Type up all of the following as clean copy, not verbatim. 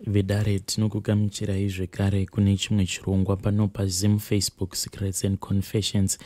Vedare, tinokugamuchirai zvekare kune chimwe chirongwa pano paZim Facebook Secrets and Confessions.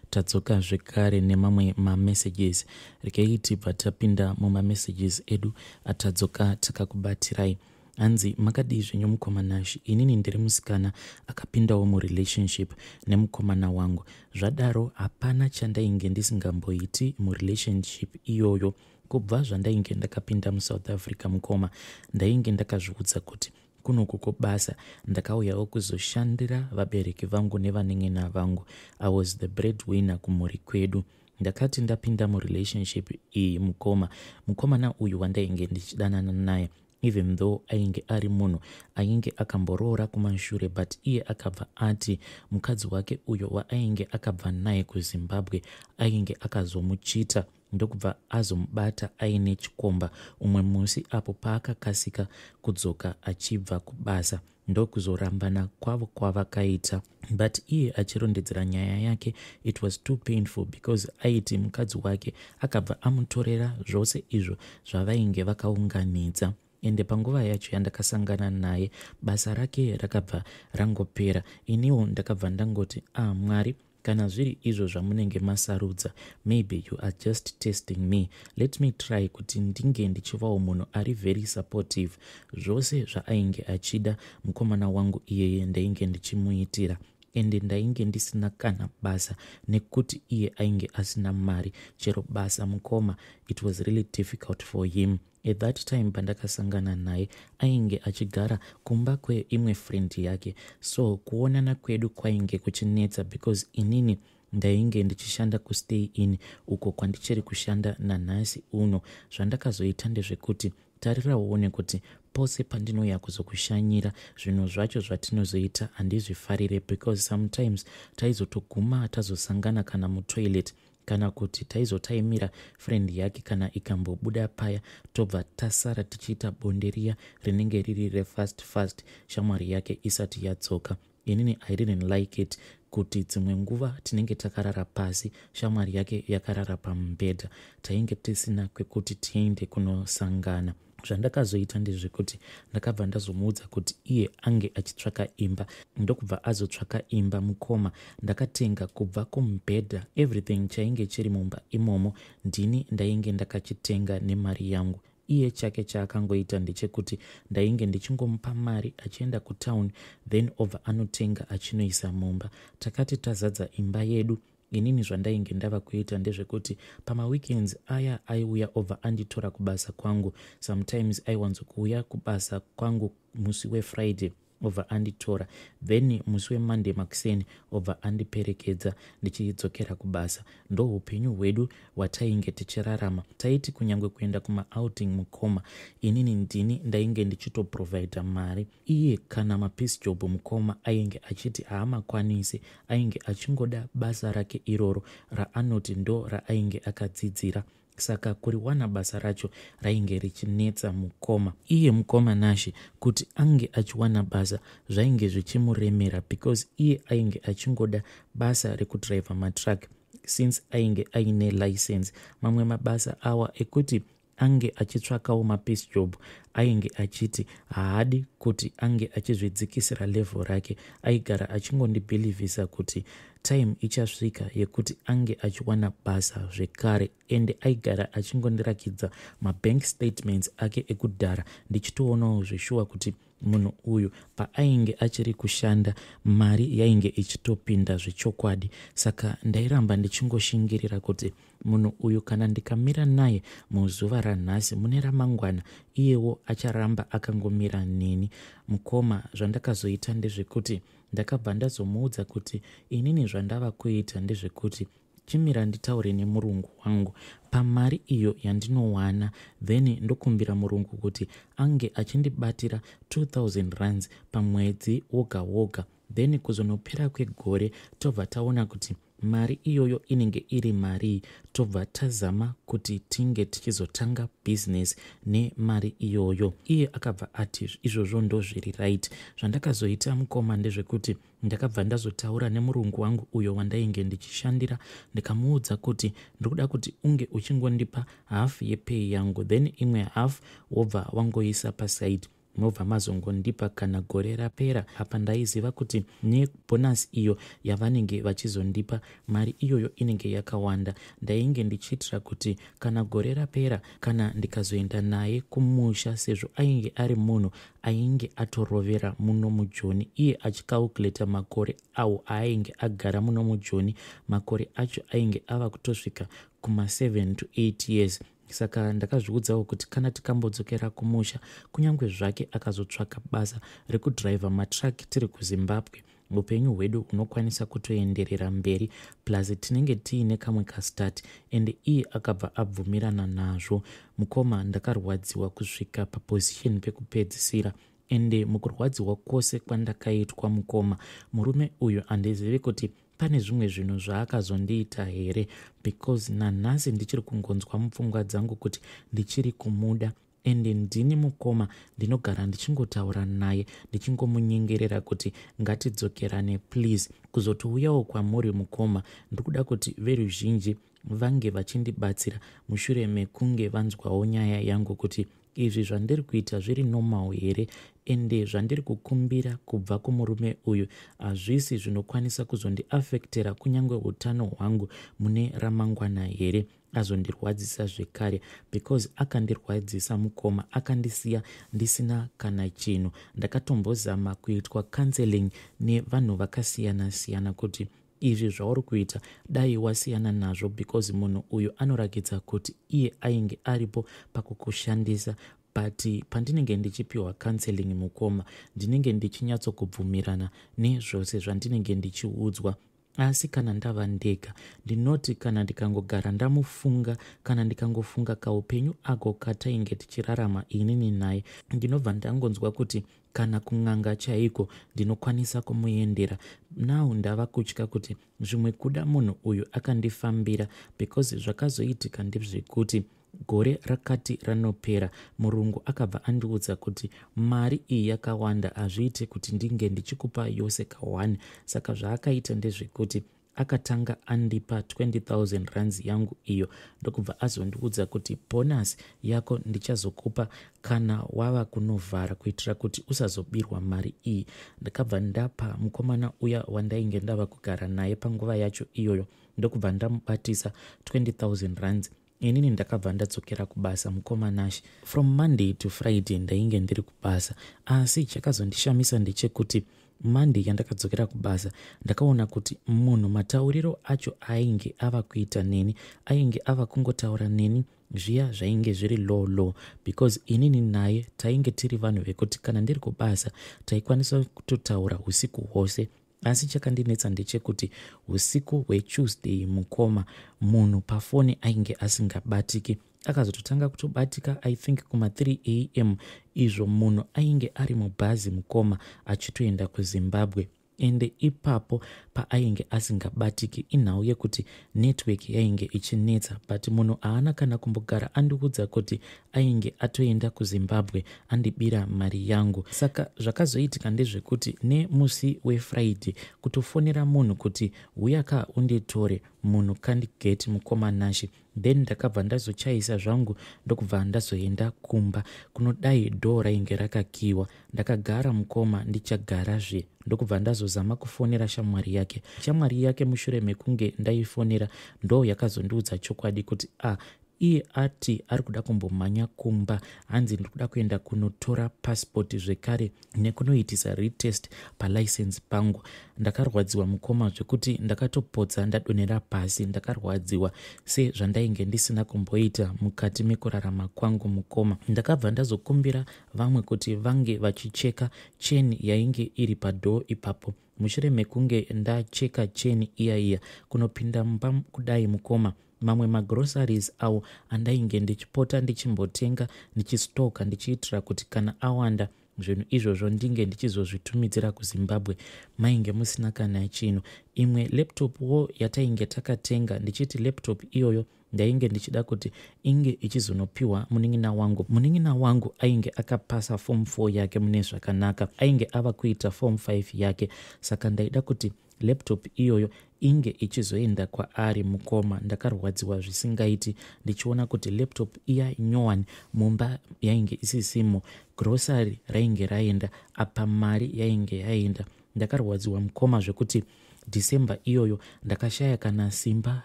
Tadzoka zvekare nemamwe mamessages. Regai tibva tapinda mumamessages edu atadzoka takakubatirai. Hanzi, makadii zvenyu mukoma Nash? Inini ndiri musikana akapindawo murelationship nemukomana wangu. Zvadaro hapana chandainge ndisingamboiti murelationship iyoyo. Kubva zvandainge ndakapinda muSouth Africa mukoma, ndainge ndakazviudza kuti kunoku kubasa ndakauyawo kuzoshandira vabereki vangu nevanin'ina vangu. I was the bread winner kumhuri kwedu. Ndakati ndapinda murelationship iyi mukoma, mukomana uyu wandainge ndichidanana naye, even though ainge ari munhu ainge akamboroora kumashure, but iye akabva ati mukadzi wake uyo waainge akabva naye kuZimbabwe ainge akazomuchita, ndokubva azomubata aine chikomba umwe musi apo paakakasika kudzoka achibva kubasa, ndokuzorambana kwavo kwavakaita. But iye achirondedzera nyaya yake, it was too painful because aiti mukadzi wake akabva amutorera zvose izvo zvavainge vakaunganidza. Ende panguva yacho yandakasangana naye, basa rake rakabva rangopera. Iniwo ndakabva ndangoti, "Ah, Mwari, kana zviri izvo zvamunenge masarudza, maybe you are just testing me. Let me try kuti ndinge ndichivawo munhu ari very supportive." Zvose zvaainge achida mukomana wangu iyeye ndainge ndichimuitira, ende ndainge ndisina kana basa nekuti iye ainge asina mari, chero basa mukoma, it was really difficult for him at that time. Pandakasangana naye ainge achigara kumba kweimwe friend yake, so kuonana kwedu kwainge kuchinetsa because inini ndainge ndichishanda kuStay In, uko kwandichiri kushanda nanhasi uno. Zvandakazoita ndezvekuti, tarira uone kuti pose pandinouya kuzokushanyira, zvinhu zvacho zvatinozoita handizvifarire, because sometimes taizotoguma tazosangana kana mutoilet, kana kuti taizotaimira friend yake kana ikambobuda paya, tobva tasara tichiita bonde riya rinenge riri refast fast shamwari yake isati yadzoka. Inini I didn't like it kuti dzimwe nguva tinenge takarara pasi, shamwari yake yakarara pamubhedha. Tainge tisina kwekuti tiende kunosangana. Zvandakazoita ndezvekuti ndakabva ndazomuudza kuti iye ange achitsvaka imba, ndokubva azotsvaka imba mukoma. Ndakatenga kubva kumubhedha, everything chainge chiri mumba imomo ndini ndainge ndakachitenga nemari yangu. Iye chake chaakangoita ndechekuti ndainge ndichingomupa mari achienda kutown, then obva anotenga achinoisa mumba. Takati tazadza imba yedu, inini zvandainge ndava kuita ndezvekuti pamaweekends aya aiuya obva anditora kubasa kwangu. Sometimes aiwanzokuuya kubasa kwangu musi weFriday, obva anditora, then musi weMonday makuseni obva andiperekedza ndichidzokera kubasa. Ndo upenyu hwedu hwatainge tichirarama. Taiti kunyange kuenda kumaouting mukoma, inini ndini ndainge ndichitoprovhaidha mari. Iye kana mapiece job mukoma ainge achiti haamakwanisi, ainge achingoda basa rake iroro raanoti ndo raainge akadzidzira, saka kuriwana basa racho rainge richinetsa mukoma. Iye mukoma Nashe, kuti ange achiwana basa zvainge zvichimuremera because iye ainge achingoda basa rekudhiraivha matruck since ainge aine license. Mamwe mabasa awa ekuti ange achitsvakawo mapiece job ainge achiti haadi kuti ange achizvidzikisira level rake. Aigara achingondibhilivhisa kuti time ichasvika yekuti ange achiwana basa zvekare, ende aigara achingondirakidza mabank statements ake ekudhara, ndichitoonawo zveshuwa kuti munhu uyu paainge achiri kushanda mari yainge ichitopinda zvechokwadi. Saka ndairamba ndichingoshingirira kuti munhu uyu kana ndikamira naye muzuva ranhasi, mune ramangwana iyewo acharamba akangomira neni. Mukoma, zvandakazoita ndezvekuti ndakabva ndazomuudza kuti inini zvandava kuita ndezvekuti chimira nditaure nemurungu wangu pamari iyo yandinowana, then ndokumbira murungu kuti ange achindibatira 2000 rands pamwedzi woga woga, then kuzonopera kwegore tobva taona kuti mari iyoyo inenge iri marii, tobva tazama kuti tinge tichizotanga bhizinesi nemari iyoyo. Iye akabva ati izvozvo ndo zviri right. Zvandakazoita mukoma ndezvekuti ndakabva ndazotaura nemurungu wangu uyo wandainge ndichishandira, ndikamuudza kuti ndiri kuti unge uchingondipa hafu yepay yangu, then imwe hafu wobva wangoisa paside. Mobva mazongondipa kana gore rapera. Apa ndaiziva kuti nebonus iyo yavanenge vachizondipa, mari iyoyo inenge yakawanda. Ndainge ndichiitira kuti kana gore rapera, kana ndikazoenda naye kumusha, sezvo ainge ari munhu ainge atorovera muno muJoni, iye achicalculata makore awo aainge agara muno muJoni, makore acho ainge ava kutosvika kuma7 to 8 years. Saka ndakazviudzawo kuti kana tikambodzokera kumusha, kunyange zvake akazotsvaka basa rekudhiraivha matruck tiri kuZimbabwe, upenyu hwedu hunokwanisa kutoenderera mberi, plus tinenge tiine kamwe kastart. And iye akabva abvumirana nazvo. Mukoma, ndakarwadziwa kusvika paposition pekupedzisira. Ende mukurwadziwa kwose kwandakaitwa, mukoma, murume uyu handizivi kuti pane zvimwe zvinhu zvaakazondiita here, because nanhasi ndichiri kungonzwa mupfungwa dzangu kuti ndichiri kumuda. Ende ndini, mukoma, ndinogara ndichingotaura naye, ndichingomunyengerera kuti ngatidzokerane, please. Kuzotiuyawo kwamuri, mukoma, ndiri kuti veruzhinji vange vachindibatsira mushure mekunge vanzwawo nyaya yangu, kuti izvi zvandiri kuita zviri normal here, ende zvandiri kukumbira kubva kumurume uyu hazvisi zvinokwanisa kuzondiafektera kunyange utano hwangu mune ramangwana here. Azondirwadzisa zvekare, because akandirwadzisa, mukoma, akandisiya ndisina kana chinhu. Ndakatombozama kuitwa counseling nevanhu vakasiyana-siyana kuti izvi zvauri kuita dai wasiyana nazvo, because munhu uyu anorakidza kuti iye ainge aripo pakukushandisa. But pandinenge ndichipiwa counseling, mukoma, ndinenge ndichinyatsokubvumirana nezvose zvandinenge ndichiudzwa. Asi kana ndava ndega, ndinoti kana ndikangogara ndamufunga, kana ndikangofunga kaupenyu ako katainge tichirarama inini naye, ndinobva ndangonzwa kuti kana kun'anga chaiko ndinokwanisa kumuendera. Now ndava kutya kuti zvimwe kuda munhu uyu akandifambira, because zvakazoitika ndezvekuti gore rakati ranopera, murungu akabva andiudza kuti mari iyi yakawanda, hazviiti kuti ndinge ndichikupa yose ka1. Saka zvaakaita ndezvekuti akatanga andipa 20,000 rands yangu iyo, ndokubva azondiudza kuti bonus yako ndichazokupa kana wava kunovhara, kuitira kuti usazobirwa mari iyi. Ndakabva ndapa mukomana uya wandainge ndava kugara naye panguva yacho iyoyo, ndokubva ndamubatisa 20,000 rands. Inini ndakabva ndadzokera kubasa, mukoma Nash. From Monday to Friday ndainge ndiri kubasa. Asi chakazondishamisa ndechekuti Monday yandakadzokera kubasa, ndakaona kuti munhu matauriro acho ainge ava kuita neni, ainge ava kungotaura neni zviya zvainge zviri low low, because inini naye tainge tiri vanhu vekuti kana ndiri kubasa taikwanisa kutotaura usiku hwose. Asi chakandinetsa ndechekuti usiku hweTuesday, mukoma, munhu pafoni ainge asingabatiki. Akazototanga kutobatika, I think, kuma3 am, izvo munhu ainge ari mubhazi, mukoma, achitoenda kuZimbabwe. Ende ipapo paainge asingabatiki inhau yekuti network yainge ichinetsa, but munhu haana kana kumbogara andiudza kuti ainge atoenda kuZimbabwe andibira mari yangu. Saka zvakazoitika ndezvekuti nemusi weFriday, kutofonera munhu kuti huyaka unditore, munhu kandigeti, mukoma Nashi. Then ndakabva ndazochaisa zvangu, ndokubva ndazoenda kumba kunodai, door rainge rakakiwa. Ndakagara, mukoma, ndichagarazve, ndokubva ndazozama kufonera shamwari yake. Shamwari yake, mushure mekunge ndaifonera, ndo yakazondiudza chokwadi kuti a ah, iye ati ari kuda kumbomhanya kumba, hanzi ndiri kuda kuenda kunotora pasipoti zvekare nekunoitisa retest palicense pangu. Ndakarwadziwa, mukoma, zvekuti ndakatopotsa ndadonhera pasi. Ndakarwadziwa sezvandainge ndisina kumboita mukati mekurarama kwangu, mukoma. Ndakabva ndazokumbira vamwe kuti vange vachicheka cheni yainge iri padoor ipapo. Mushure mekunge ndacheka cheni iya iya, kunopinda mumba kudai, mukoma, mamwe magroceries awo andainge ndichipota ndichimbotenga, ndichistoka, ndichiitira kuti kana awanda zvinhu izvozvo ndinge ndichizozvitumidzira kuZimbabwe, mainge musina kana chinhu. Imwe laptop wo yatainge takatenga, ndichiti laptop iyoyo ndainge ndichida kuti inge ichizonopiwa munin'ina wangu. Munin'ina wangu ainge akapasa form 4 yake mune zvakanaka, ainge ava kuita form 5 yake, saka ndaida kuti Laptop iyoyo inge ichizoenda kwaari. Mukoma, ndakarwadziwa zvisingaiti ndichiona kuti laptop iya nyowani mumba yainge isisimo, grocery rainge raenda, apa mari yainge yaenda. Ndakarwadziwa, mukoma, zvekuti December iyoyo ndakashaya kana simba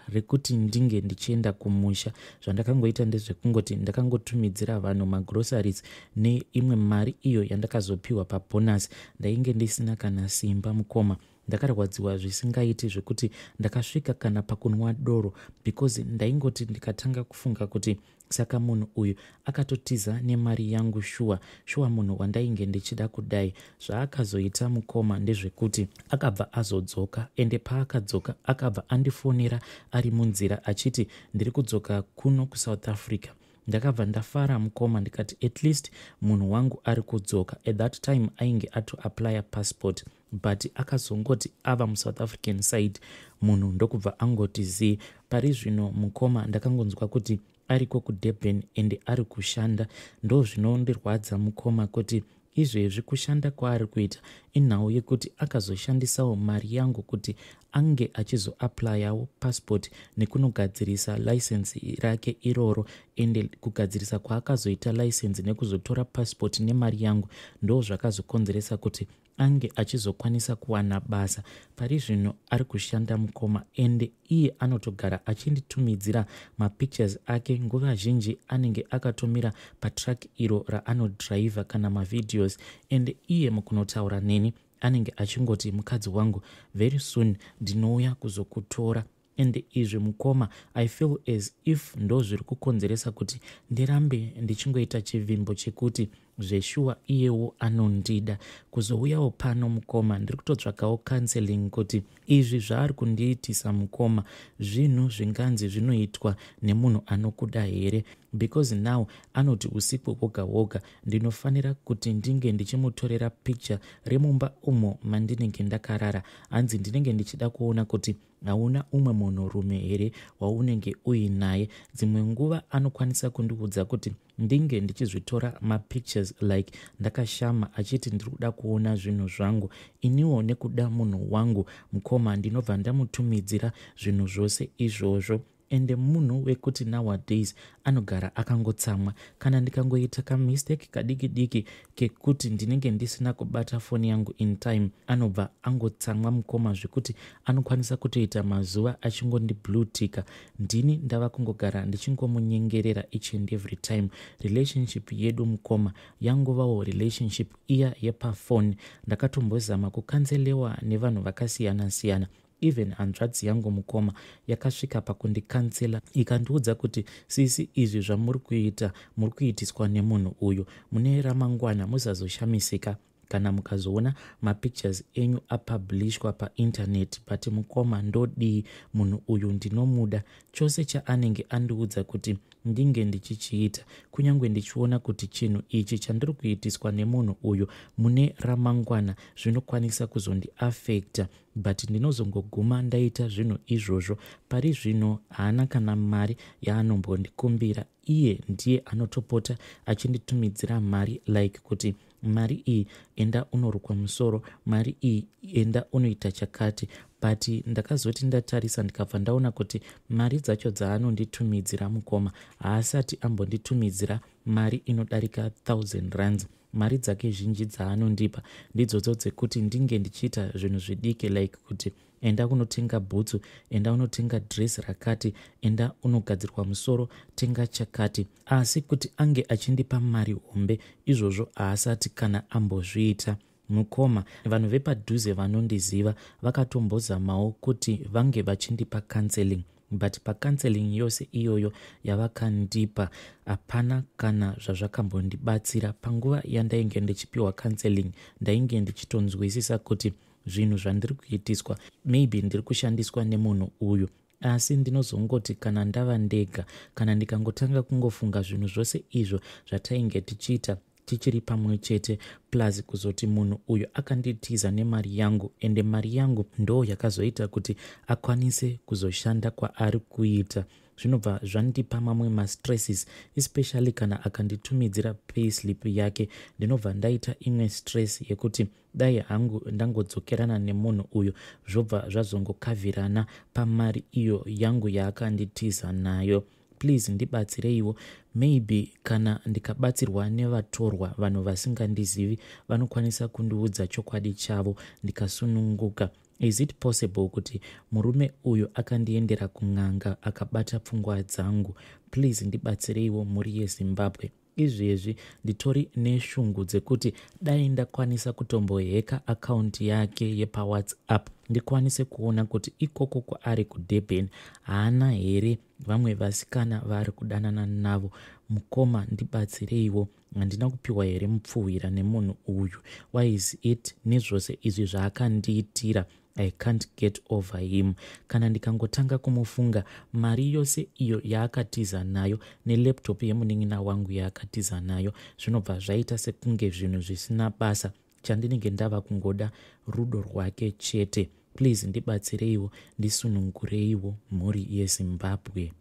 rekuti ndinge ndichienda kumusha. Zvandakangoita ndezvekungoti ndakangotumidzira vanhu magroceries neimwe mari iyo yandakazopiwa pabonus. Ndainge ndisina kana simba, mukoma. Ndakarwadziwa zvisingaiti zvekuti ndakasvika kana pakunwa doro, because ndaingoti ndikatanga kufunga kuti saka munhu uyu akatotiza nemari yangu, shuwa shuwa, munhu wandainge ndichida kudai. Zvaakazoita, mukoma, ndezvekuti akabva azodzoka. Ende paakadzoka, akabva andifonera ari munzira achiti, "Ndiri kudzoka kuno kuSouth Africa." Ndakabva ndafara, mukoma, ndikati at least munhu wangu ari kudzoka. At that time ainge atoapplya passport, but akazongoti ava muSouth African side, munhu ndokubva angoti zii. Pari zvino, mukoma, ndakangonzwa kuti ariko kuDurban ende ari kushanda. Ndo zvinondirwadza, mukoma, kuti izvezvi kushanda kwaari kuita inhau yekuti akazoshandisawo mari yangu kuti ange achizoapplyawo passport nekunogadzirisa license rake iroro. Ende kugadzirisa kwaakazoita license nekuzotora passport nemari yangu ndo zvakazokonzeresa kuti ange achizokwanisa kuwana basa. Pari zvino ari kushanda, mukoma, ende iye anotogara achinditumidzira mapictures ake. Nguva zhinji anenge akatomira patruck iro raanodhiraivha kana mavideos. Ende iye mukunotaura neni anenge achingoti, "Mukadzi wangu, very soon ndinouya kuzokutora." Ende izvi, mukoma, I feel as if ndo zviri kukonzeresa kuti ndirambe ndichingoita chivimbo chekuti zveshuwa iyewo anondida. Kuzouyawo pano, mukoma, ndiri kutotsvakawo counseling kuti izvi zvaari kundiitisa, mukoma, zvinhu zvinganzi zvinoitwa nemunhu anokuda here? Because now anoti usiku woga woga ndinofanira kuti ndinge ndichimutorera picture remumba umo mandinenge ndakarara. Hanzi ndinenge ndichida kuona kuti hauna umwe munhurume here waunenge uinaye. Dzimwe nguva anokwanisa kundiudza kuti ndinge ndichizvitora mapictures like ndakashama, achiti ndiri kuda kuona zvinhu zvangu. Iniwo nekuda munhu wangu, mukoma, ndinobva ndamutumidzira zvinhu zvose izvozvo. Ende munhu wekuti nowadays anogara akangotsamwa. Kana ndikangoita kamistake kadiki diki kekuti ndinenge ndisina kubata foni yangu in time, anobva angotsamwa, mukoma, zvekuti anokwanisa kutoita mazuva achingondiblueticka. Ndini ndava kungogara ndichingomunyengerera each and every time. Relationship yedu, mukoma, yangovawo relationship iya yepafoni. Ndakatombozama kucounselewa nevanhu vakasiyana-siyana. Even hanzvadzi yangu, mukoma, yakasvika pakundicounsela ikandiudza kuti, "Sisi, izvi zvamuri kuita, muri kuitiswa nemunhu uyu. Mune ramangwana musazoshamisika kana mukazoona mapictures enyu apublishwa painternet." But mukoma, ndodii? Munhu uyu ndinomuda chose. Chaanenge andiudza kuti ndinge ndichichiita, kunyange ndichiona kuti chinhu ichi chandiri kuitiswa nemunhu uyu mune ramangwana zvinokwanisa kuzondiaffecta, but ndinozongoguma ndaita zvinhu izvozvo. Pari zvino haana kana mari yaanombondikumbira. Iye ndiye anotopota achinditumidzira mari, like kuti mari iyi enda unorukwa musoro, mari iyi enda unoita chakati. But ndakazoti ndatarisa, ndikabva ndaona kuti mari dzacho dzaanonditumidzira, mukoma, haasati ambonditumidzira mari inodarika 1000 rands. Mari dzake zhinji dzaanondipa ndidzodzo dzekuti ndinge ndichiita zvinhu zvidiki, like kuti enda kunotenga bhutsu, enda unotenga dress rakati, enda unogadzirwa musoro, tenga chakati. Asi kuti ange achindipa mari hombe, izvozvo haasati kana ambozviita, mukoma. Vanhu vepadhuze vanondiziva vakatombozamawo kuti vange vachindipa counseling, but pacounseling yose iyoyo yavakandipa hapana kana zvazvakambondibatsira. Panguva yandainge ndichipiwa counseling, ndainge ndichitonzwisisa kuti zvinhu zvandiri kuitiswa, maybe ndiri kushandiswa nemunhu uyu. Asi ndinozongoti kana ndava ndega, kana ndikangotanga kungofunga zvinhu zvose izvo zvatainge tichiita tichiri pamwe chete, plus kuzoti munhu uyu akanditiza nemari yangu, ende mari yangu ndo yakazoita kuti akwanise kuzoshanda kwaari kuita. Zvinobva zvandipa mamwe mastresses, especially kana akanditumidzira payslip yake. Ndinobva ndaita imwe stress yekuti dai hangu ndangodzokerana nemunhu uyu, zvobva zvazongokavhirana pamari iyo yangu yaakanditiza nayo. Please ndibatsireiwo. Maybe kana ndikabatsirwa nevatorwa, vanhu vasingandizivi, vanokwanisa kundiudza chokwadi chavo ndikasununguka. Is it possible kuti murume uyu akandiendera kun'anga akabata pfungwa dzangu? Please ndibatsireiwo, mhuri yeZimbabwe. Izvezvi nditori neshungu dzekuti dai ndakwanisa kutomboheka akaunti yake yepaWhatsApp, ndikwanise kuona kuti ikoko kwaari kuDurban haana here vamwe vasikana vaari kudanana navo. Mukoma, ndibatsireiwo. Handina kupiwa here mupfuhwira nemunhu uyu? Why is it nezvose izvi zvaakandiitira, I can't get over him? Kana ndikangotanga kumufunga, mari yose iyo yaakatiza nayo nelaptop yemunin'ina wangu yaakatiza nayo zvinobva zvaita sekunge zvinhu zvisina basa. Chandinenge ndava kungoda rudo rwake chete. Please ndibatsireiwo, ndisunungureiwo, mhuri yeZimbabwe.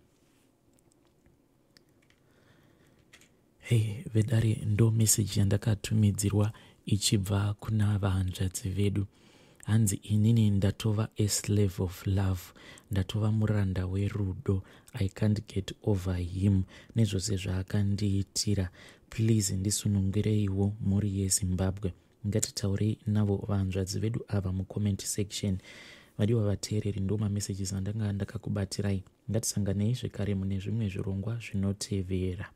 Hey vedare, ndo meseji yandakatumidzirwa ichibva kuna vahanzvadzi vedu. Hanzi inini ndatova a slave of love, ndatova muranda werudo. I can't get over him nezvose zvaakandiitira. Please ndisunungureiwo, mhuri yeZimbabwe. Ngatitaurei navo vahanzvadzi vedu ava mucomment section. Vadiwa vateereri, ndo mamessages andanga ndakakubatirai. Ngatisanganei zvekare mune zvimwe zvirongwa zvinotevera.